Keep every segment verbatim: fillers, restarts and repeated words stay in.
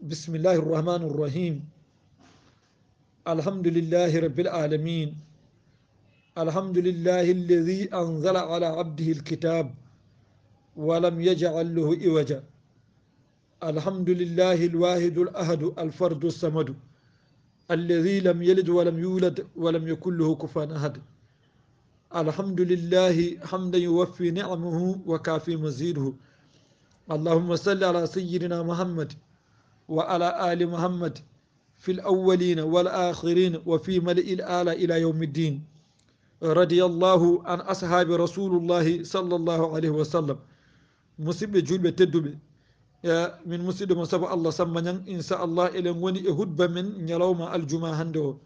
بسم الله الرحمن الرحيم. الحمد لله رب العالمين. الحمد لله الذي أنزل على عبده الكتاب ولم يجعل له عوجا. الحمد لله الواحد الأحد الفرد الصمد الذي لم يلد ولم يولد ولم يكن له كفوا أحد. الحمد لله حمدا يوفي نعمه وكافي مزيده. اللهم صل على سيدنا محمد وعلى آل محمد في الأولين والآخرين وفي ملئ الأعلى إلى يوم الدين. رضي الله عن أصحاب رسول الله صلى الله عليه وسلم. Musidɓe julɓe tedduɓe, e, min musidɗo mon Sabo Allah Samba Ñang, inchallah eɗen ngoni e hutba men ñalawma aljuma hannde o.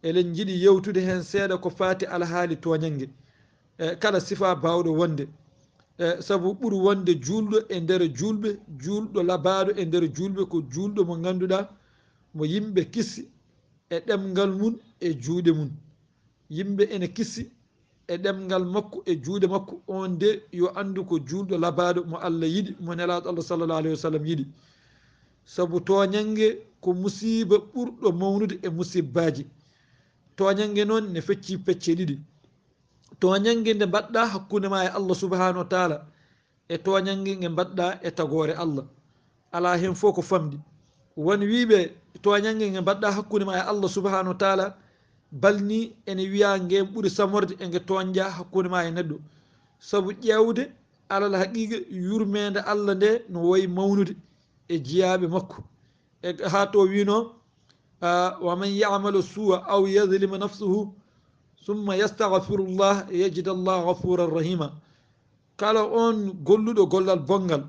Eɗen njiɗi yewtude heen seeɗa ko faati alhaali tooñannge, e, kala sifa baawɗo wonde. E, sabu ɓuri wonde juulɗo e nder juulɓe, juulɗo labaaɗo e nder juulɓe ko juulɗo mo ngannduɗaa mo yimɓe kisi e ɗemngal mum e juuɗe mum. Yimɓe ene kisi e ɗemngal makko e juuɗe makko, oon de yo anndu ko juulɗo labaaɗo mo Allah yiɗi, mo Nelaaɗo Allah sallallahu alayhi wa sallam yiɗi. Sabu tooñannge ko musiiba ɓurɗo mawnude e musibbaaji. Tooñannge noon ne feccii pecce ɗiɗi. Tooñannge nde mbaɗɗaa hakkunde maa e Allah subhanahu wa taala, e tooñannge nge mbaɗɗaa e tagoore Allah. Alaa heen fof ko famɗi. Won wiyɓe tooñannge nge mbaɗɗaa hakkunde maa e Allah subhanahu wa taala, bal ni ene wiya ngeen ɓuri samorde e nge tooñɗaa hakkunde maa e neɗɗo. Sabu ƴeewde alal haqiiqa yurmeende Allah nde no wayi mawnude e jiyaaɓe makko. E haa to wiino, a, "Wa man ya'mal su'a aw yazlim nafsuhu summa yastaghfirullah yajid Allah ghafuran rahima." Kala on golluɗo gollal bonngal,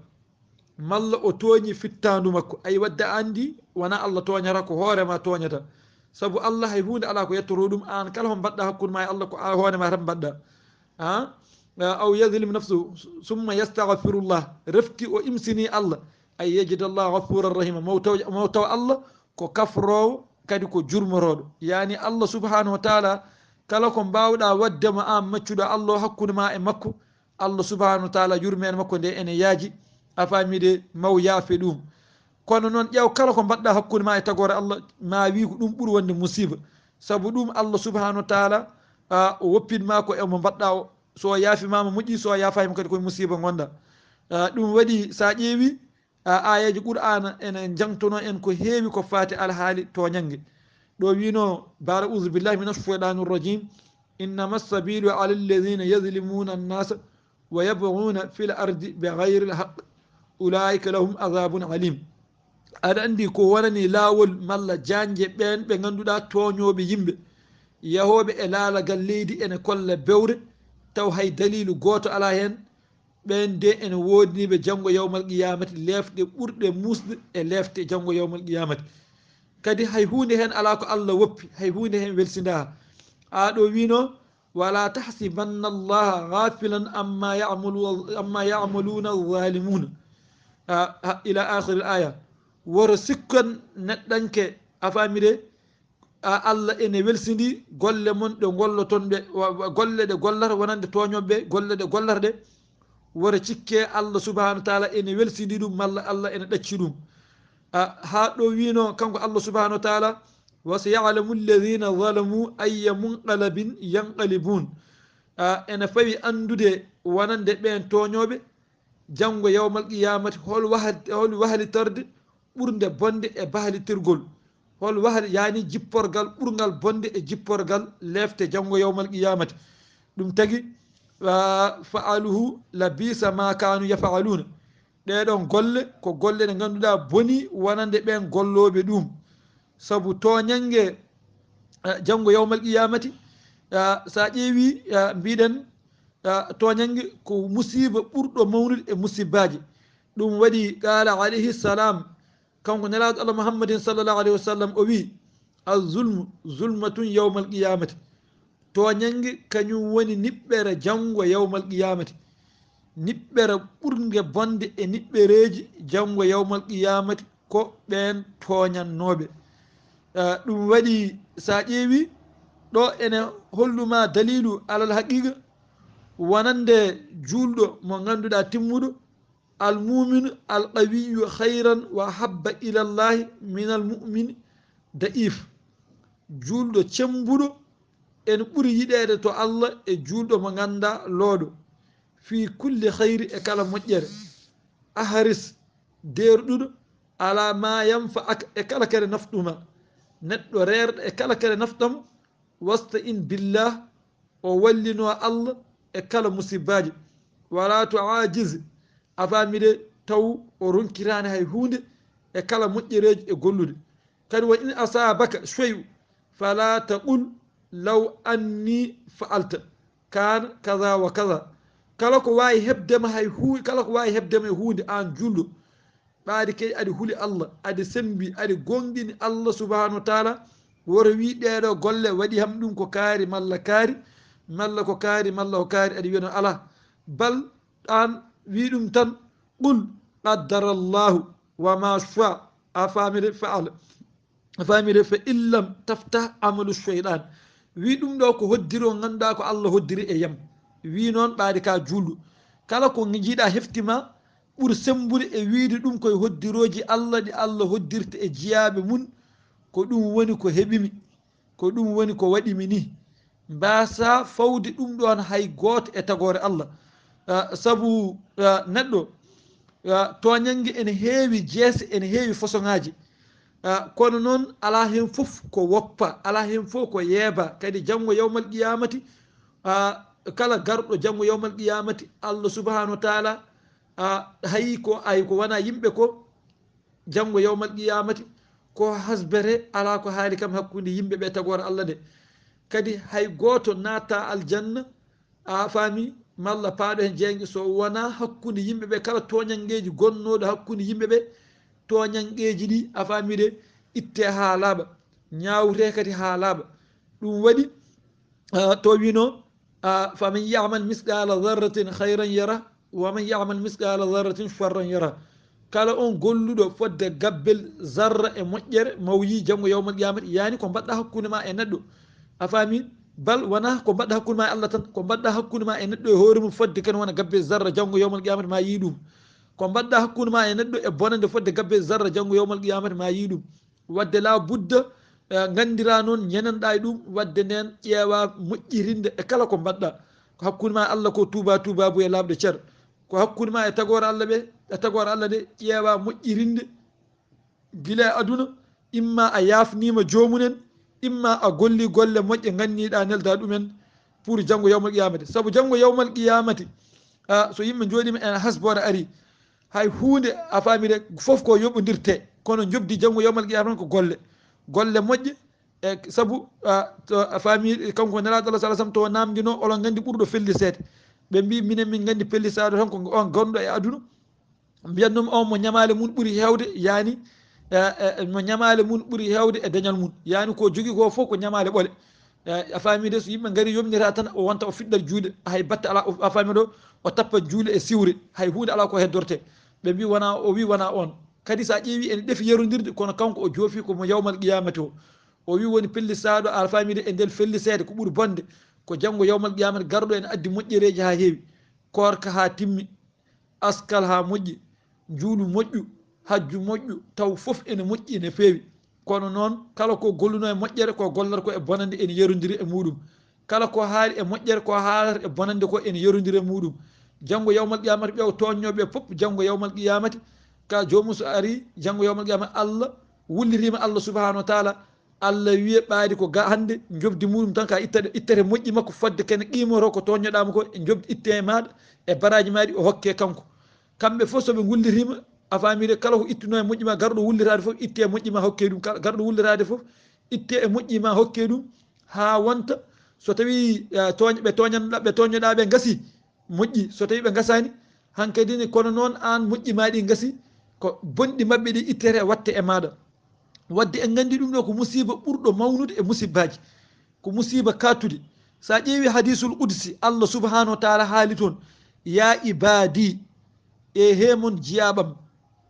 malla o tooñi fittaandu makko, ay wadde a anndi wona Allah tooñata, ko hoore ma tooñata. Sabu Allah hay huunde alaa ko yettotoo ɗum, aan kala ko mbaɗɗa hakkunde ma e Allah ko a hoore ma tan mbaɗɗa. A, aw yazlim nafsuhu summa yastaghfirullah, refti o imsini Allah, ay yajid Allah ghafuran rahima, maw taw, maw taw Allah ko kafroowo, kadi ko jurmorooɗo. Yaani Allah subhanahu wa taala, kala ko mbaawɗa waɗde mo aan maccuɗo Allah o hakkunde ma e makko, Allah subhanahu wa taala yurmeende makko nde ene yaaji, a faami de, maw yaafe ɗum. Kono noon ƴeew kala ko mbaɗɗa hakkunde ma e tagoore Allah, ma wii ko ɗum ɓuri wonde musiiba. Sabu ɗum Allah subhanahu wa taala, a, o woppin ma ko e mo mbaɗɗa o. So o yaafimaama moƴƴi, so o yaafaama kadi koye musiiba ngonɗa. A, ɗum waɗi sa ƴeewi, a, aayeeje Qur'aana ene njangtono en ko heewi ko faati alhaali tooñannge. Ɗo wiino, baada, "Auzu billahi mina shaytaani rajim. Innama sabilu ala alladhina yazlimuna annasa wa yabghuna fil ardi bighayri alhaq. Ulaika lahum adhabun alim." Aɗa anndi ko wonani laawol malla jaanje ɓeen ɓe ngannduɗaa tooñooɓe yimɓe, yahooɓe e laalagal leydi ene kolla bewre, taw hay daliilu gooto alaa heen, ɓeen de ene woodani ɓe janngo yawmal qiyamati leefɗe ɓurɗe muusde e leefte janngo yawmal qiyamati. Kadi hay huunde heen alaa ko Allah woppi, hay huunde heen welsindaa. Aa ɗo wiino, "Wala tahsibanna Allaha ghafilan amma ya'malu, amma ya'maluna zalimuna." A, ha, ila akhiril aya. Woro sikkan neɗɗanke, a faami de, a, Allah ene welsindi golle mon ɗe golloton ɓe, wa, wa, golle ɗe gollata wonande tooñooɓe, golle ɗe gollata ɗe, wora cikke Allah subhanahu wa taala ene welsindi ɗum, malla Allah ene ɗacci ɗum. A, haa ɗo wiino kanko Allah subhanahu wa taala, "Wa sayalamu alladhina zalamu ayya munqalabin yanqalibun." A, ene fawi anndude wonande ɓeen tooñooɓe, janngo yawmal qiyamati, hol wahal-, hol wahlitorɗe ɓurnde bonde e bahlitirgol? Hol wahal-, yaani jipporgal ɓurngal bonde e jipporgal leefte janngo yawmal qiyamati? Ɗum tagi, a, "Fa'aluhu labisa ma kanu yaf'aluna." Ɗee ɗoon golle ko golle ɗe ngannduɗaa boni wonande ɓeen gollooɓe ɗum. Sabu tooñannge, a, janngo yawmal qiyamati, a, sa ƴeewi, a, mbiɗen, a, tooñannge ko musiiba ɓurɗo mawnude e musibbaaji. Ɗum waɗi, qaala alayhi salam, kanko Nelaaɗo Allah Muhammadin sallallahu alayhi wa sallam, o wii, "Al-zulmu zulmatun yawmal qiyamati." Tooñannge kañum woni niɓɓere janngo yawmal qiyamati. Niɓɓere ɓurnge bonde e niɓɓereeji janngo yawmal qiyamati ko ɓeen tooñannooɓe. A, ɗum waɗi, sa ƴeewi, ɗo ene holluma daliilu alal haqiqa wonande juulɗo mo ngannduɗaa timmuɗo, Al muminu al qawiyu khayran wa habba ila llahi min al mumini da'if. Juulɗo cembuɗo ene ɓuri yiɗeede to Allah e juulɗo mo ngannda looɗo. Fi kulli khayri, e kala moƴƴere. Ahris, deerɗuɗo, ala ma yanfa aka, e kala kere nafɗuma. Neɗɗo reerɗo e kala kere nafɗam. Wasta in billah, o wallino Allah e kala musibbaaji. Wala to ajiz, a faami de, taw o ronkiraani hay huunde e kala moƴƴereeji e gollude. Kadi wa in asabaka shay'u fala taqul law anni fa'alta kana kaza wa kaza. Kala ko waawi heɓdema hay hu-, kala ko waawi heɓdema e huunde, aan juulɗo, ɓaadi kay aɗa huli Allah, aɗa sembi, aɗa gonɗini Allah subhanahu wa taala, woto wi ɗeeɗo golle waɗi ham ɗum ko kaari malla kaari, malla ko kaari malla ko kaari, aɗa wiyano ala. Bal aan wi ɗum tan, qul qaddara llahu wa ma sha a faamire fa'al. A faamire, fa illam taftah amalu shaytan. Wi ɗum ɗo ko hoddiri o ngannduɗaa ko Allah hoddiri e yam. Wi noon ɓaadi ka juulɗo. Kala ko jiiɗa hefti ma, ɓur sembude e wiide ɗum koye hoddirooji Allah ɗi Allah hoddirta e jiyaaɓe mum, ko ɗum woni ko heɓimi, ko ɗum woni ko waɗimi ni. Mbaasa fawde ɗum ɗoon hay gooto e tagoore Allah. Ah, sabu, ah, neɗɗo, ah, tooñannge ene heewi jeese, ene heewi fasoŋaaji. Ah, kono noon, alaa heen fof ko woppa, alaa heen fof ko yeeba. Kadi janngo yawmal qiyamati, ah, kala garɗo janngo yawmal qiyamati, Allah subhanahu wa taala, ah, hay ko, ay ko wona yimɓe ko, janngo yawmal qiyamati, ko hasbere, alaa ko haali kam hakkunde yimɓe ɓe tagoore Allah nde. Kadi hay gooto naata aljanna, a faami, malla paaɗo heen jeynge, so wonaa hakkunde yimɓe ɓe, kala tooñanngeeji gonnooɗo hakkunde yimɓe ɓe, tooñanngeeji ɗi, a faami de, itte haa laaɓa, ñaawte kadi haa laaɓa. Ɗum waɗi, ah, to wino, ah, faman ya'mal misqala dharratin khayran yara, wa man ya'mal misqala dharratin sharran yara. Kala on golluɗo fodde gabbel zarra e moƴƴere, ma o yii janngo yawmal qiyamati, yani ko mbaɗɗa hakkunde ma e neɗɗo. A faami? Bal wona ko mbaɗɗa hakkunde ma e Allah tan, ko mbaɗɗa hakkunde ma e neɗɗo e hoore mum fodde kene wona gabbel zarra janngo yawmal qiyamati ma yii ɗum. Ko mbaɗɗa hakkunde ma e neɗɗo e bonande fodde gabbel zarra janngo yawmal qiyamati ma yii ɗum. Wadde la budda, eh, nganndira noon ñenanɗa e ɗum, wadde nden ƴeewa moƴƴirinde e kala ko mbaɗɗa. Ko hakkunde ma e Allah ko tuuba, tuubabu e laaɓde cer. Ko hakkunde ma e tagoore Allah ɓe, e tagoore Allah nde ƴeewa moƴƴirinde gila e aduna, imma a yaafniima joomumen, imma a golli golle moƴƴe nganniɗa nelda ɗumen pour janngo yawmal qiyamati. Sabu janngo yawmal qiyamati, ah, so yimɓe njooɗima en hasbore ari, hay huunde a faamire fof ko yoɓodirte, kono njoɓdi janngo yawmal qiyamati ko golle, golle moƴƴe, e sabu, ah, to a faami kanko Nelaaɗo Allah sallallahu alaihi wasallam to namdino, oɗon nganndi ɓurɗo felliseede. Ɓe mbi minen min nganndi pellisaɗo tan ko on gonɗo e aduna. Mbiyatnoo on mo ñamaale mum ɓuri heewde, yani, eh, eh, mo ñamaale mum ɓuri heewde e dañal mum. Yani ko jogii ko fof ko ñamaale ɓole. Eh, a faami de, so yimɓe ngari yomnira tan, o wonta o fiɗɗat juuɗe. Hay batte alaa, o, a faami ɗo, o tappa juuɗe e siwre. Hay huunde alaa ko heddorte. Ɓe mbi wona, o wi wona on. Kadi so a ƴeewi ene ɗefi yerondirde, kono kanko o joofi ko mo yawmal qiyamati o. O wi woni pellisaɗo, a faami de, e nder felliseede ko ɓuri bonde. Ko janngo yawmal qiyamati garɗo ene addi moƴƴereeji haa heewi. Koorka haa timmi. Askal haa moƴƴi, juulu moƴƴu, hajju moƴƴu, taw fof ene moƴƴi, ene feewi. Kono noon, kala ko golluno e moƴƴere, ko gollata ko e bonande, ene yerondiri e muɗum. Kala ko haali e moƴƴere, ko haalata e bonande ko ene yerondiri e muɗum. Janngo yawmal qiyamata, ɓe o tooñnooɓe fof, janngo yawmal qiyamati, ka joomum so ari, janngo yawmal qiyamati, Allah wulliriima, Allah subhanahu wa taala, Allah wiye ɓaadi ko ga hannde, njoɓdi muɗum tan ka ittade, ittete moƴƴi makko fodde kene qimoto ko tooñnoɗaama ko, e njoɓdi itte e maaɗa, e baraaji maaɗi o hokke kanko. Kamɓe fof so ɓe ngullitiima, a faami de, kala ko ittuno e moƴƴi ma, garɗo wullitaade fof, itte moƴƴi ma hokke ɗum. Kala garɗo wullitaade fof, itte e moƴƴi ma hokke ɗum, haa wonta so tawi, eh, tooñ-, ɓe tooñan-, ɓe tooñnoɗaa ɓe ngasi, moƴƴi. So tawi ɓe ngasaani, hankadi ne, kono noon aan moƴƴi ma ɗi ngasi, ko bonɗi maɓɓe ɗi ittete watte e maaɗa. Wadde en nganndi ɗum ɗo ko musiiba ɓurɗo mawnude e musibbaaji. Ko musiiba kaɗtude. So a ƴeewi hadisul qudsi, Allah subhanahu wa taala haali toon, "Ya ibadi, e he mon jiyaaɓam,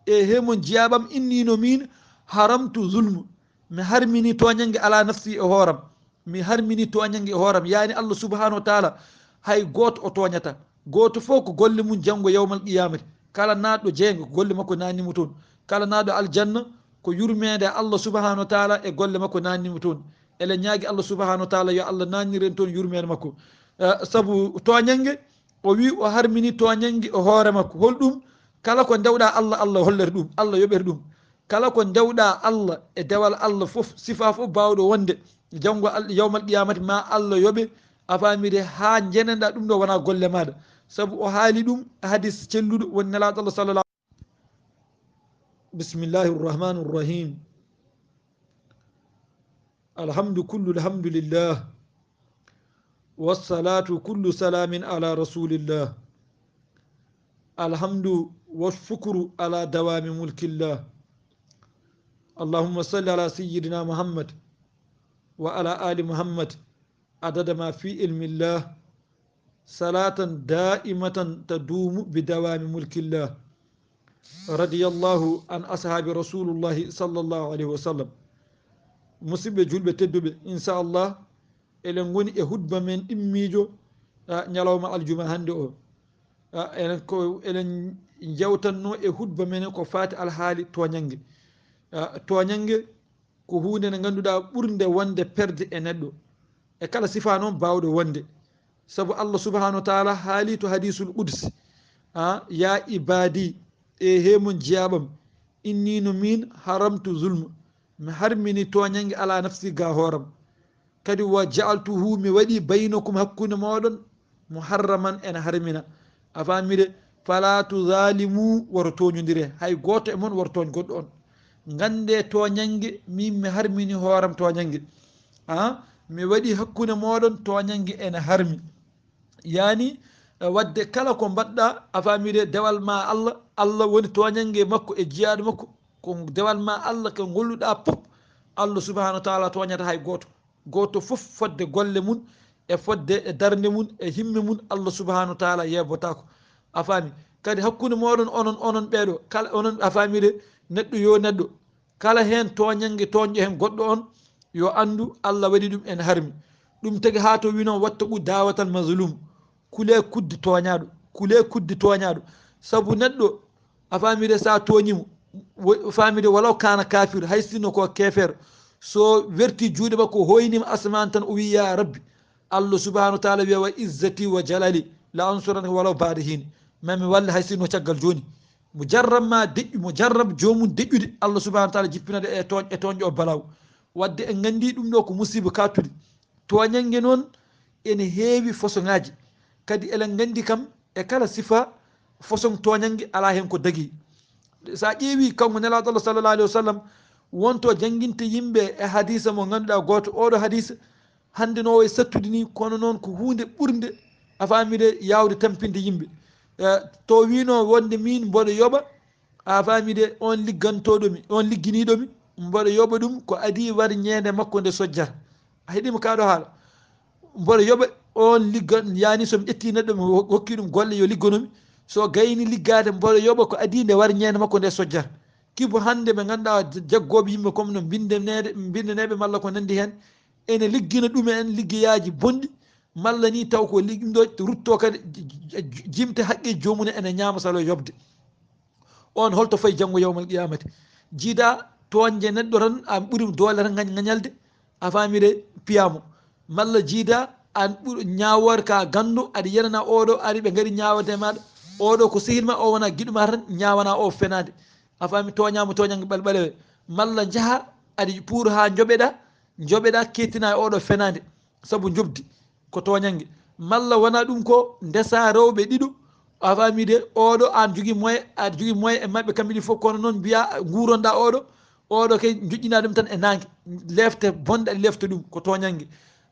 e he mon jiyaaɓam, inni no miin haramtu zulmu, mi harmini tooñannge ala nafsi e hooram, mi harmini tooñannge e hooram." Yani Allah subhanahu wa taala hay gooto o tooñata, gooto fof ko golle mum janngo yawmal qiyamati. Kala naatɗo jeyngo, ko golle makko naatni mo toon. Kala naatɗo aljanna, ko yurmeende Allah subhanahu wa taala e golle makko naatni mo toon. Eɗen ñaagi Allah subhanahu wa taala yo Allah naatnir en toon yurmeende makko. Eh, sabu tooñannge, o wi o harmini tooñannge o hoore makko. Holɗum? Kala ko ndewɗa Allah, Allah hollere ɗum, Allah yoɓere ɗum. Kala ko ndewɗa Allah e dewal Allah fof, sifa fof baawɗo wonde, janngo al-, yawmal qiyamati ma Allah yoɓe, a faamide, haa njenanɗa ɗum ɗo wona golle maaɗa. Sabu o haali ɗum hadis celluɗo woni Nelaaɗo Allah sallallahu. Bismillahi rahmani rahim. Alhamdu kullu alhamdulillah. Wassalatu kullu salamin ala rasulillah. Alhamdu wa shukru ala dawami mulkillah. Allahumma salli ala sayyidina Muhammad wa ala ali Muhammad adada ma fi ilmillah. Salatan da'imatan tadumu bi dawami mulkillah. Radiyallahu an ashabi rasulullahi sallallahu alayhi wa sallam. Musidɓe julɓe tedduɓe, inchallah, eɗen ngoni e hutba men ɗimmiijo, a, ñalawma aljuma hannde o. A, enen ko, eɗen jewtanno e hutba men ko faati alhaali tooñannge. A, tooñannge ko huunde nde ngannduɗaa ɓurnde wonde perde e neɗɗo. E kala sifa noon baawɗo wonde. Sabu Allah subhanahu wa taala haali to hadisul qudsi, a, "Ya ibadi, e he mon jiyaaɓam, inni no min haramtu zulma, mi harmini tooñannge ala nafsi ga hooram. Kadi wa ja'altuhu, mi waɗi baynakum, hakkunde mooɗon, muharraman, ene harmina." A faamire? "Fala tuzalimu, woro tooñondire, hay gooto e mon woro tooñ goɗɗo on. Ngannde tooñannge, min mi harmini hooram tooñannge." A, mi waɗi hakkunde mooɗon tooñannge ene harmi. Yani, e, wadde kala ko mbaɗɗa, a faamire, dewal ma Allah, Allah woni tooñannge makko e jiyaaɗo makko. Ko dewal ma Allah ko ngolluɗa pop, Allah subhanahu wa taala tooñata hay gooto. Gooto fof fodde golle mum e fodde e darnde mum e himme mum, Allah subhanahu wa taala yeebotako. A faami? Kadi hakkunde mooɗon onon, onon ɓeeɗo, kala onon, a faamire, neɗɗo yo neɗɗo, kala heen tooñannge tooñɗo heen goɗɗo on, yo anndu Allah waɗi ɗum en harmi. Ɗum tagi haa to wino, "Wattaqu da'watal mazlum." Kule kuddi tooñaaɗo, kule kuddi tooñaaɗo. Sabu neɗɗo, a faamire, so a tooñii mo, wo-, faamire, walaw kana kafir, hay sinno ko keefeero, so werti juuɗe makko, hoynima asamaan tan, o wi, "Ya Rabbi, Allah subhanahu wa taala wiya, wa izzati wa jalali, la ansurannaka walaw ba'da hin." Ma mi walle hay sinno caggal jooni. Mo jarrab ma deƴƴu, mo jarrab joomum deƴƴude, Allah subhanahu wa taala jippinata e tooñ, e tooñɗo o balaaw. Wadde en nganndi ɗum ɗo ko musiba kaɗtuɗi. Tooñannge noon ene heewi façon ŋaaji. Kadi eɗen nganndi kam e kala sifa façon tooñannge alaa heen ko dagii. So a ƴeewi kanko Nelaaɗo Allah sallallahu alayhi wa sallam, wonto jannginte yimɓe e hadiisa mo ngannduɗaa gooto, oɗo hadiisa hannde no wayi sattude ni, kono noon ko huunde ɓurnde, a faamide, yaawde tampinde yimɓe. Eh, to wiino wonde min mboɗo yoɓa, a faamide, on liggantooɗo mi, on ligginiiɗo mi, mboɗo yoɓa ɗum ko adii war ñeende makko nde sojjata. A heɗiima kaɗo haala? Mboɗo yoɓa on ligga, yani so mi ƴetti neɗɗo mi ho-, hokki ɗum golle yo liggano mi, so gayni liggaade mboɗo yoɓa ko adii nde war ñeende makko nde sojjata. Kibo hannde ɓe ngannduɗaa jaggooɓe yimɓe comme no mbindaneede, mbindaneeɓe malla ko nanndi heen, ene liggina ɗum en liggeyaaji bonɗi, malla ni taw ko ligg-, ɗum ɗo rutto kadi j-, j-, j-, jimte haqqe joomum en ene ñaama salo yoɓde. On holto fayi janngo yawmal qiyamati? Jiida tooñde neɗɗo tan, an ɓuri doole tan ngañ-, ngañalde, a faamire, piyaamo. Malla jiida an ɓuri ñaawoore ka ganndo, aɗa yenana oɗo, ari ɓe ngari ñaawade e maaɗa, oɗo ko sehil ma, o wona giɗo ma tan, ñaawana o fenaande. A faami, tooñaama tooñannge ɓaleɓalewe. Malla njaha, aɗa puuro haa njoɓeɗa, njoɓeɗa, kettina e oɗo fenaande, sabu njoɓdi. Ko tooñannge. Malla wona ɗum ko ndesa rewɓe ɗiɗo, a faami de, oɗo an jogii moyen, aɗa jogii moyen e maɓɓe kamɓe ɗi fof, kono noon mbiya nguuronɗa oɗo, oɗo kay joƴƴina ɗum tan e naange. Lefte bonɗe aɗa lefta ɗum, ko tooñannge.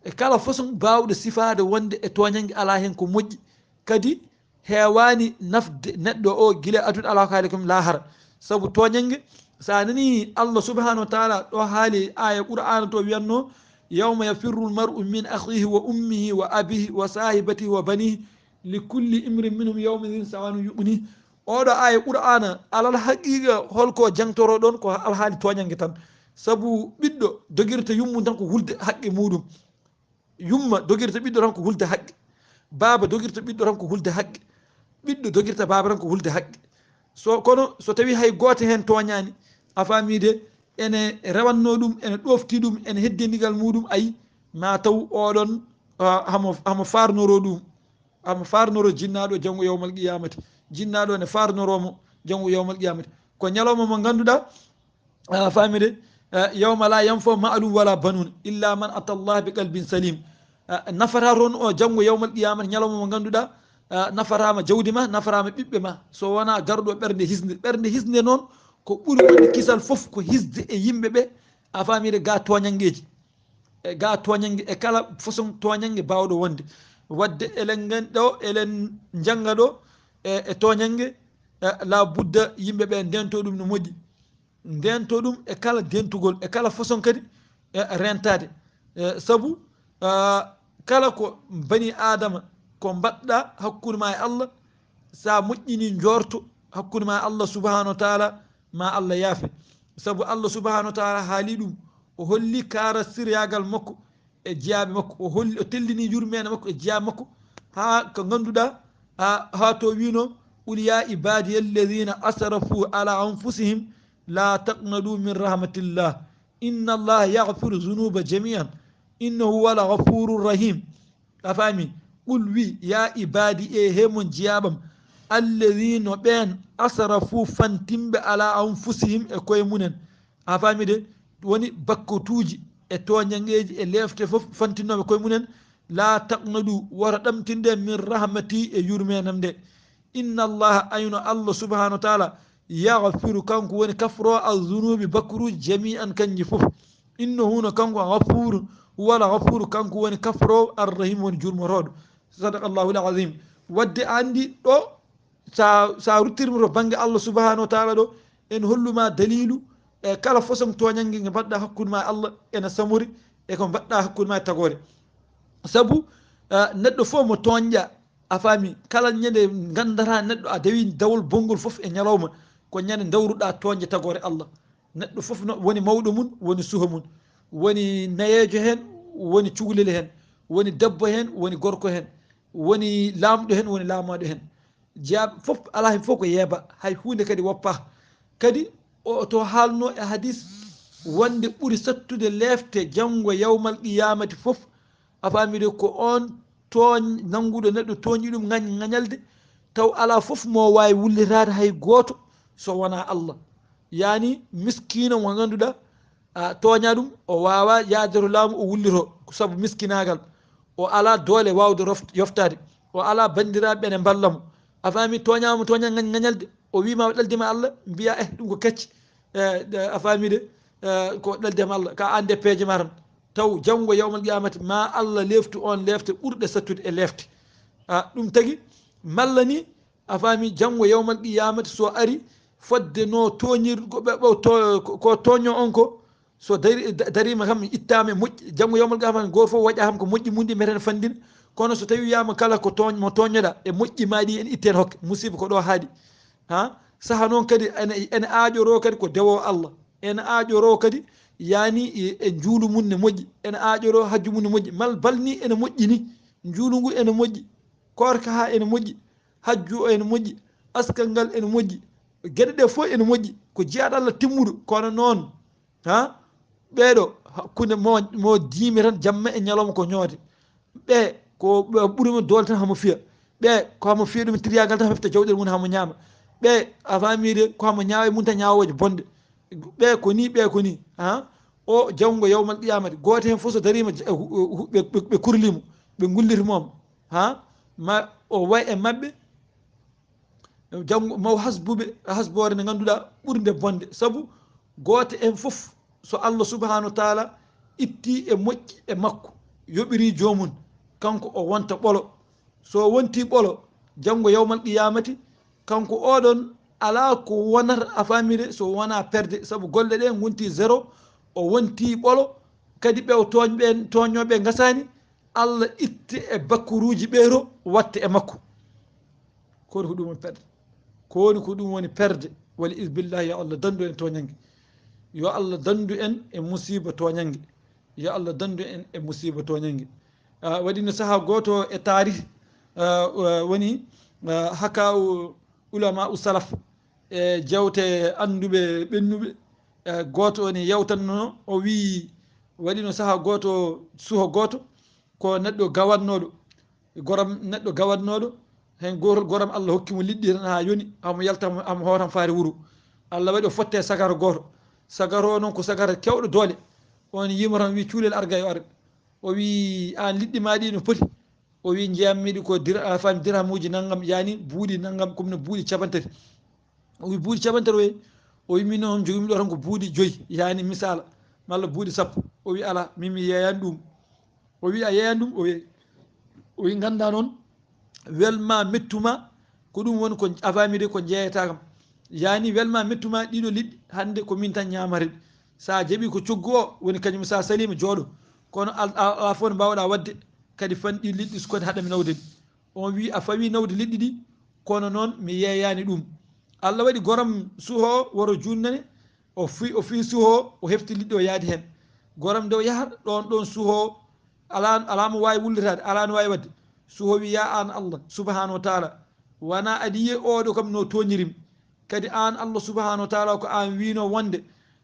E kala façon baawɗo sifaade wonde e tooñannge alaa heen ko moƴƴi. Kadi heewaani nafde neɗɗo o gila aduna alaa ko haali kam laahara. Sabu tooñannge, so a nanii Allah subhanahu wa taala ɗo haali aya Qur'aana to wiyatno, "Yawma yafirru l-mar'u min akhihi wa ummihi wa abihi wa sahibatihi wa banihi, li kulli imrin minhum yawma idhin sha'nun yughnih." Oɗo aya Qur'aana, alal haqiqa, holko jangtoro ɗon? Ko alhaali tooñannge tan. Sabu ɓiɗɗo dogirta yummum tan ko hulde haqqe muɗum. Yumma dogirta ɓiɗɗo tan ko hulde haqqe. Baaba dogirta ɓiɗɗo tan ko hulde haqqe. Ɓiɗɗo dogirta baaba tan ko hulde haqqe. So kono so tawi hay gooto heen tooñaani, a faamii de, ene rewannoo ɗum, ene ɗoofti ɗum, ene heddi ndigal muuɗum, ayi, ma taw oɗon, ah, hamo, hamo faarnoroo ɗum, hamo faarnoroo jinnaaɗo janngo yawmal qiyamati. Jinnaaɗo ne faarnoroo mo janngo yawmal qiyamati. Ko ñalawma mo ngannduɗaa, a faamii de, eh, yawma la yanfau maalun wala banun illa man ata Allah bi qalbin salim. Eh, nafataa toon o janngo yawmal qiyamati, ñalawma mo ngannduɗaa, eh, nafataama jawdi ma, nafataama ɓiɓɓe ma, so wonaa garɗo ɓernde hisnde. Ɓernde hisnde noon, ko ɓuri wonde kisal fof ko hisde e yimɓe ɓe, a faamii de, ga tooñanngeeji. E ga tooñannge, e kala façon tooñannge baawɗo wonde. Waɗde eɗen ngan-, ɗo, eɗen njannga ɗo, e, e tooñannge, e, la budda yimɓe ɓe ndento ɗum no moƴƴi. Ndento ɗum e kala dentugol, e kala façon kadi, e, rentaade. E, sabu, a, kala ko bani Aadama, ko mbaɗɗa hakkunde ma e Allah, sa moƴƴini njoorto hakkunde ma e Allah subhanahu wa taala, ma Allah yaafe. Sabu Allah subhanahu wa taala haali ɗum, o holli kaarasiryagal makko e jiyaaɓe makko, o holli, o tellini yurmeende makko e jiyaaɓe makko, haa ko ngannduɗaa, haa, haa to wiino, "Qul ya ibadiya alladhina asrafu ala anfusihim la taqnatu min rahmatillah, inna allaha yaghfiru dhunuba jami'an, innahu huwal ghafurur rahim." A faami? "Qul," wi, "ya ibadi," e he mon jiyaaɓam, "alladhina," ɓeen, "asrafu," fantimɓe, "ala anfusihim," e koye mumen. A faami de? Woni bakkotuuji e tooñanngeeji e leefte fof fantinnooɓe koye mumen. "La taqnatu," wota ɗamtinde, "min rahmati," e yurmeenam nde. "Inna allaha," ayno Allah subhanahu wa taala, "yaghfiru," kanko woni kafroowo, "adh-dhunubi," bakkoruuji, "jami'an," kanji fof. "Innahu," no kanko, "ghafurun," huwal ghafuru, kanko woni kafroowo, "ar-rahim," woni jurmotooɗo. Sadaqallahul azim. Wadde a anndi ɗo, sa, sa ruttirima to bannge Allah subhanahu wa taala ɗo, en holluma dalilu e kala façon tooñannge nge mbaɗɗa hakkunde ma e Allah, ene samori e ko mbaɗɗa hakkunde ma e tagoore. Sabu, ah, neɗɗo fof mo tooñɗa, a faami, kala ñande nganndata neɗɗo a dawi dawol bonngol fof e ñalawma, ko ñande dawruɗa tooñde tagoore Allah. Neɗɗo fof no woni mawɗo mum, woni suha mum, woni nayeejo heen, woni cukalel heen, woni debbo heen, woni gorko heen, woni laamɗo heen, woni laamaaɗo heen. Jiyaaɓe fof, alaa heen fof ko yeeba, hay huunde kadi woppa. Kadi o to haalno e hadis wonde ɓuri sattude leefte janngo yawmal qiyamati fof, a faami de, ko on tooñ, nannguɗo neɗɗo tooñi ɗum ŋañ-, ŋañalde, taw alaa fof mo waawi wullitaade hay gooto so wonaa Allah. Yaani miskiino mo ngannduɗaa, a, tooña ɗum, o waawa yaade to laamu, o wullito, ko sabu miskinaagal. O alaa doole waawde roft-, yoftaade. O alaa banndiraaɓe ɓe ne mballa mo. A faami, tooñaama tooña ŋañ-, ŋañalde, o wiima o ɗaldima Allah, mbiya, eh, ɗum ko kecci. Eh, eh, a faami de, eh, ko ɗaldema Allah, ka annde peeje ma tan. Taw janngo yawmal qiyamati, ma Allah leeftu on leefte ɓurɗe sattude e leefte. A, ɗum tagi, malla ni, a faami, janngo yawmal qiyamati so ari, fodde no tooñir-, ko ɓe, ɓe to-, ko, ko tooño on ko, so dari-, da-, darima kam, ittama e moƴƴi. Janngo yawmal qiyamati, gooto fof waɗa kam ko moƴƴi mum ɗi meten fandina. Kono so tawi wiyama kala ko tooñ-, mo tooñoɗa, e moƴƴi ma ɗi en itte en hokke, musiba ko ɗo haaɗi. Ha? Saha noon kadi ene, ene aaƴoro kadi ko dewo Allah. Ene aaƴoro kadi, yaani, e, e njuulu mum ne moƴƴi. Ene aaƴoro hajju mum ne moƴƴi. Mal balni ene moƴƴi ni. Njuulu ngu ene moƴƴi. Koorka ha ene moƴƴi. Hajju o ene moƴƴi. Askal ngal ene moƴƴi. Geɗe ɗe fof ene moƴƴi. Ko jiyaaɗo Allah timmuɗo. Kono noon, ha? Ɓeeɗo, hakkunde mo, mo diimi tan, jamma e ñalawma ko ñoode. Ɓe, ko ɓe ɓuri mo doole tan hamo fiya. Ɓe, ko hamo fiya ɗum triangle tan, hamo fefta jawɗel mum hamo ñaama. Ɓe, a faami de, ko hamo ñaawa e mum tan ñaawooje bonɗe. Ɓe ko ni, ɓe ko ni, ha? O janngo yawmal qiyamati, gooto heen fof so dariima, je-, hu-, hu-, ɓe, ɓe, ɓe kurlimo, ɓe ngullitimomo, ha? Ma o way e maɓɓe, janngo maw hasbuɓe, hasboore nde ngannduɗaa ɓurnde bonde. Sabu gooto en fof, so Allah subhanahu wa taala itti e moƴƴi e makko, yoɓiri joomum, kanko o wonta ɓolo. So wonti ɓolo, janngo yawmal qiyamati, kanko oɗon alaa ko wonata, a faami de, so wonaa perde, sabu golle ɗe ngonti zéro, o wonti ɓolo, kadi ɓe o tooñ ɓen, tooñooɓe ngasani, Allah itte e bakkuruuji ɓeeto, watte e makko. Kooni ko ɗum woni perde. Kooni ko ɗum woni perde. Wal iyaazu billahi, yo Allah dandu en tooñannge. Yo Allah dandu en e musiiba tooñannge. Yo Allah dandu en e musiiba tooñannge. Ah, waɗi no sahaa gooto e taarih, ah, ah, woni, ah, haka u-, ulama u salaf. e jewte annduɓe ɓennuɓe. E gooto on e yewtanno, o wii, waɗino saha gooto, suho gooto, ko neɗɗo gawatnooɗo, goram neɗɗo gawatnooɗo, heen gootol goram Allah hokki mo liɗɗi tan haa yoni, hamo yalta, hamo, hamo hootan faare wuro. Allah waɗi o fotte sagara gooto. Sagara o noon ko sagara kewɗo doole. On yiimo tan wii, "Cuulel arga yo ar." O wii, "Aan liɗɗi maa ɗi no poti?" O wii, "Njeyammi ɗi ko dir-, a faami, dirhamuuji nanngam, yaani buuɗi nanngam, comme no buuɗi capantati." O wii, "Buuɗi capantati?" O wii, o wii, "Min noon, jogiimi ɗo tan ko buuɗi joyi, yaani misaala, malla buuɗi sappo." O wii, "Alaa, min mi yeeyaani ɗum." O wii, "A yeeyaani ɗum?" O wii, o wii, "Nganndaa noon, welma mettuma, ko ɗum woni ko a faami de, ko jeeyata kam. Yaani welma mettuma ɗiɗo liɗɗi, hannde ko min tan ñaamata ɗi. So a jaɓii ko coggu o woni kañum, so a saliima jooɗo. Kono al-, a, alaa fof no mbaawɗaa waɗde kadi fanɗi liɗɗi so kadi haɗa mi nawde ɗi." On wii, "A fawi nawde liɗɗi ɗi, kono noon mi yeeyaani ɗum." Allah waɗi goram suho waro junnane, o fi, o fii suho, o hefti liɗɗi o yaadi heen. Goram nde o yaha ɗoon, ɗoon suho, alaa, alaa mo waawi wullitaade, alaa no waawi waɗde. Suho wii, "Yaa aan Allah subhanahu wa taala, wonaa aɗa yiya ooɗo kam no tooñirim. Kadi aan Allah subhanahu wa taala ko aan wiino wonde,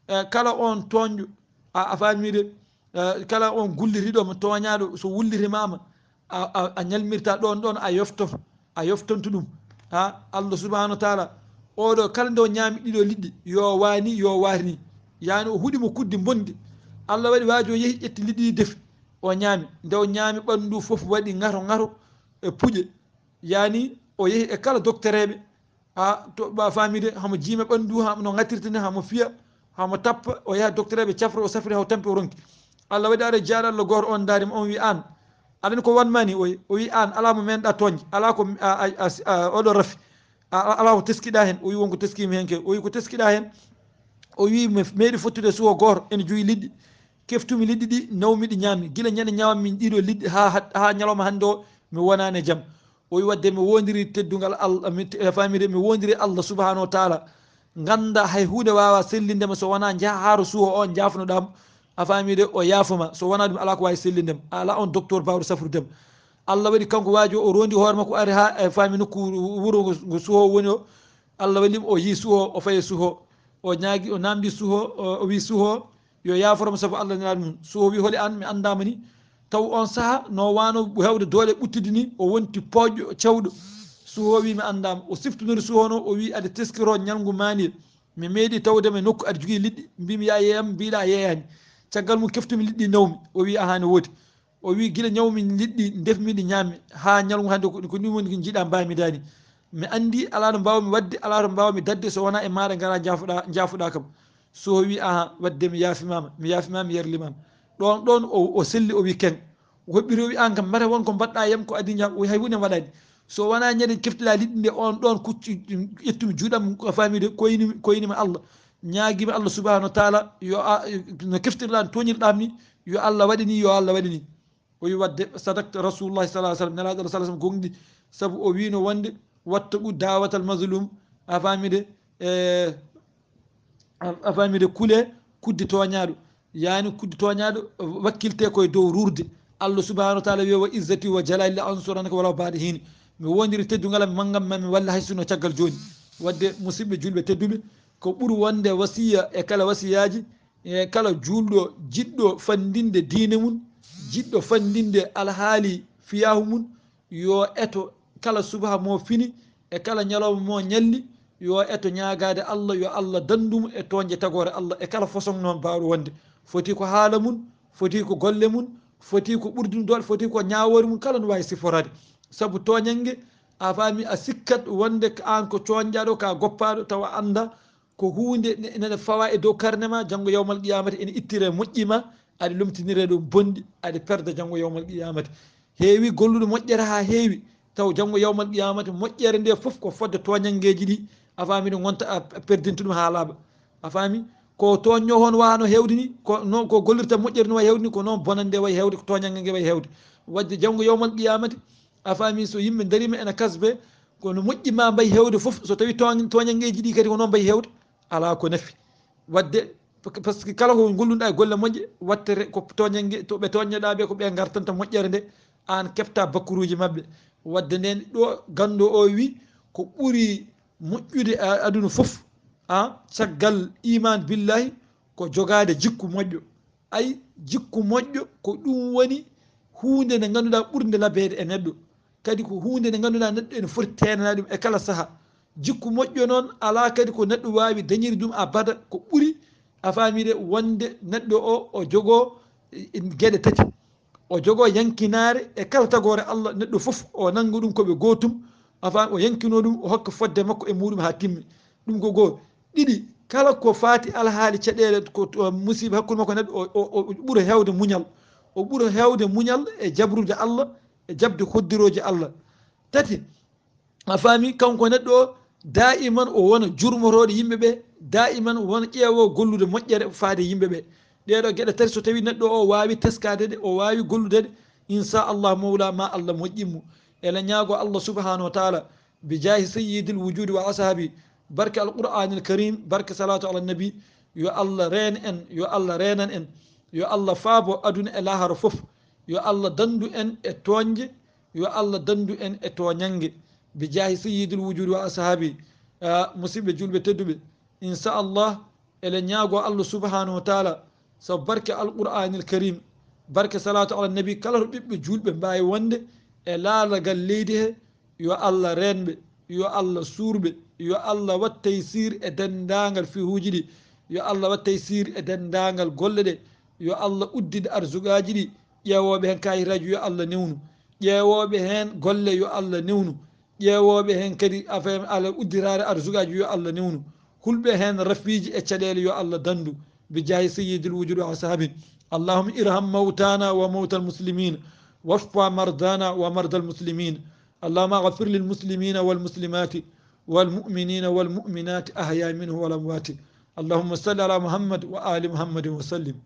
eh, kala on tooñɗo, a, a faami de, eh, kala on gullitiiɗo mo tooñaaɗo, so wullitimaama, a, a, a ñalmirta ɗoon, ɗoon a yofto, a yoftonto ɗum. Ha, Allah subhanahu wa taala, ooɗo kala nde o ñaami ɗiɗo liɗɗi, yo waani, yo waatini." Yaani o huɗi mo kuddi bonɗi. Allah waɗi waajo yehi ƴetti liɗɗi ɗi defi, o ñaami. Nde o ñaami ɓanndu fof waɗi ŋato ŋato e puƴe. Yaani o yehi e kala doktoreeɓe, a to, ba faamide, hamo jiima ɓanndu, hamo no ŋattirta ni, hamo fiya, hamo tappa, o yaha doktoreeɓe cafra, o safri, haw tampi, o ronki. Allah waɗi ara jaaɗo Allah gooto on ndaari mo, on wi, "Aan, aɗa anndi ko wanmani?" O wi, o wi, "Aan, alaa mo meeɗɗa tooñde, alaa ko, a, a, a, a, oɗo rafi, a, a, alaa ko teskiɗa heen." O wi, "Won ko teskimi heen ke." O wi, "Ko teskiɗa heen?" O wi, "Mi meeɗi fottude suwo gooto, ene jogi liɗɗi. Keftumi liɗɗi ɗi, nawmi ɗi, ñaami. Gila ñande ñaammi ɗiɗo liɗɗi haa, haa ñalawma hannde o, mi wonaani e jam." O wi, "Waɗde mi wondiri teddungal Allah, mi te-, a faamide, mi wondiri Allah subhanahu wa taala. Ngannda hay huunde waawa sellinde ma so wonaa njaha haa to suho o, njaafnoɗaa mo. A faamide, o yaafo ma. So wonaa ɗum, alaa ko waawi sellinde ma. A alaa on docteur baawɗo safrude ma." Allah waɗi kanko waajo o rondi hoore makko, ari haa, a faami, nokku wuro ngo, ngo suho woni o. Allah waɗi mo, o yii suho, o fayi suho. O ñaagi, o namdi suho, o, o wi suho, yo yaaforo mo sabu Allah nelaɗo mum. Suho wi, "Holi aan, mi anndaama ni." Taw on saha no wano heewde doole ɓuttudi ni, o wonti pooƴɗo cewɗo. Suho wi, "Mi anndaama." O siftonori suho no, o wi, "Aɗa teskiro ñalngu maani, mi meeɗi tawde ma e nokku aɗa jogii liɗɗi, mbimi ya yeeyam, mbiɗa a yeeyaani. Caggal mum keftumi liɗɗi nawmi." O wi, "Ahaa, ne woodi." O wi, "Gila ñawmi liɗɗi, ndefmi ɗi, ñaammi haa ñalngu hannde, ko, ko ɗum woni ko njiɗa mbaami daani. Mi anndi alaa no mbaawmi waɗde, alaa to mbaawmi daɗde so wonaa e maaɗa ngara njaafoɗa, njaafoɗa kam." Suho wi, "Ahaa, waɗde mi yaafimaama, mi yaafimaama, mi yerlimaama." Ɗoon, ɗoon o, o selli, o wi, "Keng." O hoɓɓiri, o wi, "Aan kam, mata won ko mbaɗɗa yam ko adii njaaf, o wi, hay huunde waɗaani. So wonaa ñande keftiɗa liɗɗi nde, on ɗoon kucci, ƴettumi juuɗam, ko faamide, koyni, koynima Allah. Ñaagima Allah subhanahu wa taala, yo a, no keftirɗa, no tooñirɗam ni, yo Allah waɗe ni, yo Allah waɗe ni." O wi, "Waɗde sadakta Rasulullah sallallahu alaihi wasallam, Nelaaɗo Allah sallallahu alaihi wasallam gonɗi, sabu o wiino wonde, wattaqu da'watal mazlum." A faamide, e, a, a faamide, kule kuddi tooñaaɗo. Yaani kuddi tooñaaɗo wakkilte koye dow ruurde. Allah subhanahu wa taala wi, "Wa izzati wa jalali la ansurannaka walaw ba'da hiin." Mi wondiri teddungal am, manngam ma mi walla hay sinno caggal jooni. Waɗde musidɓe julɓe tedduɓe, ko ɓuri wonde wasiya e kala wasiyaaji, e kala juulɗo jiɗɗo fanndinde diine mum, jiɗɗo fanndinde alhaali fiyaahu mum, yo eto kala subaka mo fini e kala ñalawma mo ñalli, yo eto ñaagaade Allah, yo Allah danndu mo e tooñde tagoore Allah e kala façon noon baawɗo wonde. Foti ko haala mum, foti ko golle mum, foti ko ɓurdi ɗum doole, foti ko ñaawoore mum, kala no waawi siforaade. Sabu tooñannge, a faami, a sikkat wonde ko aan ko cooñɗaaɗo, ka goppaaɗo, tawa a anndaa ko huunde ne, ene fawa e dow karne ma, janngo yawmal qiyamata ene ittire moƴƴi ma, aɗa lomtinire ɗum bonɗi, aɗa perda janngo yawmal qiyamata. Heewi golluɗo moƴƴere haa heewi, taw janngo yawmal qiyamata moƴƴere nde fof ko fodde tooñanngeeji ɗi, a faami, ɗo ngonta a, a perdinta ɗum haa laaɓa. A faami? Ko tooñño hon wano heewde ni, ko noon ko gollirta moƴƴere no wayi heewde ni, ko noon bonannde wayi heewde, ko tooñannge nge wayi heewde. Waɗde janngo yawmal qiyamata, a faami, so yimɓe darima ene kasbe, kono moƴƴi ma mbayi heewde fof, so tawi tooñ-, tooñanngeeji ɗi kadi ko noon mbayi heewde, alaa ko nafi. Waɗde, par-, parce que kala ko gollunɗa e golle moƴƴe, waɗtere ko tooñannge, to ɓe tooñnoɗa ɓe, ko ɓe ngartanta moƴƴere nde, aan keɓta bakkuruuji maɓɓe. Waɗde nden ɗo ganndo o wi, ko ɓuri moƴƴude a- aduna fof, a caggal iman billahi, ko jogaade jikku moƴƴo. Ay, jikku moƴƴo ko ɗum woni huunde nde ngannduɗaa ɓurde labeede e neɗɗo. Kadi ko huunde nde ngannduɗaa neɗɗo ene foti teenanaade ɗum e kala saha. Jikku moƴƴo noon alaa kadi ko neɗɗo waawi dañiri ɗum abada, ko ɓuri, a faamide, wonde neɗɗo o o jogoo, e, e, geɗe tati. O jogoo yankinaare e kala tagoore Allah, neɗɗo fof o nannga ɗum ko ɓe gootum, a faami, o yankinoo ɗum, o hokka fodde makko e muɗum haa timmi. Ɗum ko goo. Ɗiɗi, kala ko faati alhaali caɗeele, ko to- musiiba hakkunde makko e neɗɗo, o, o, o ɓura heewde muñal. O ɓura heewde muñal e jabrude Allah, e jaɓde hoddirooji Allah. Tati, a faami, kanko neɗɗo o, daa'iman o wona jurmotooɗo yimɓe ɓe, daa'iman o wona ƴeewo gollude moƴƴere faade yimɓe ɓe. Ɗee ɗoo geɗe tati, so tawii neɗɗo o waawi teskaade ɗe, o waawi gollude ɗe, inchallah mawla, ma Allah moƴƴin mo. Eɗen ñaagoo Allah subhanahu wa taala, bi jaahi sayyidil wujudi wa ashaabi, barke alqur'anil karim, barke salatu ala nabi, yo Allah reen en, yo Allah reenan en, yo Allah faabo aduna e lahara fof, yo Allah dandu en e tooñde, yo Allah dandu en e tooñannge, bi jaahi sayyidil wujudi wa ashaabi. Ah, musidɓe julɓe tedduɓe, inchallah, eɗen ñaagoo Allah subhanahu wa taala, sabu barke alqur'anil karim, barke salatu ala nabi, kala to ɓiɓɓe julɓe mbaawi wonde e laalagal leydi he, yo Allah reen ɓe, yo Allah suur ɓe, yo Allah waɗ taysir e denndaangal fihuuji ɗi, yo Allah waɗ taysir e denndaangal golle ɗe, yo Allah uddin arsuqaaji ɗi, ƴeewooɓe heen kayitaaji yo Allah newnu, ƴeewooɓe heen golle yo Allah newnu, ƴeewooɓe heen kadi affaire ala uddiraare arsuqaaji yo Allah newnu, hulɓe heen rafiiji e caɗeele yo Allah dandu, bi jaahi sayyidil wujudi wa ashaabi. اللهم ارحم موتانا وموتى المسلمين، واشف مرضانا ومرضى المسلمين. اللهم اغفر للمسلمين والمسلمات، والمؤمنين والمؤمنات، أحياء منهم والأموات. اللهم صل على محمد وآل محمد وسلم.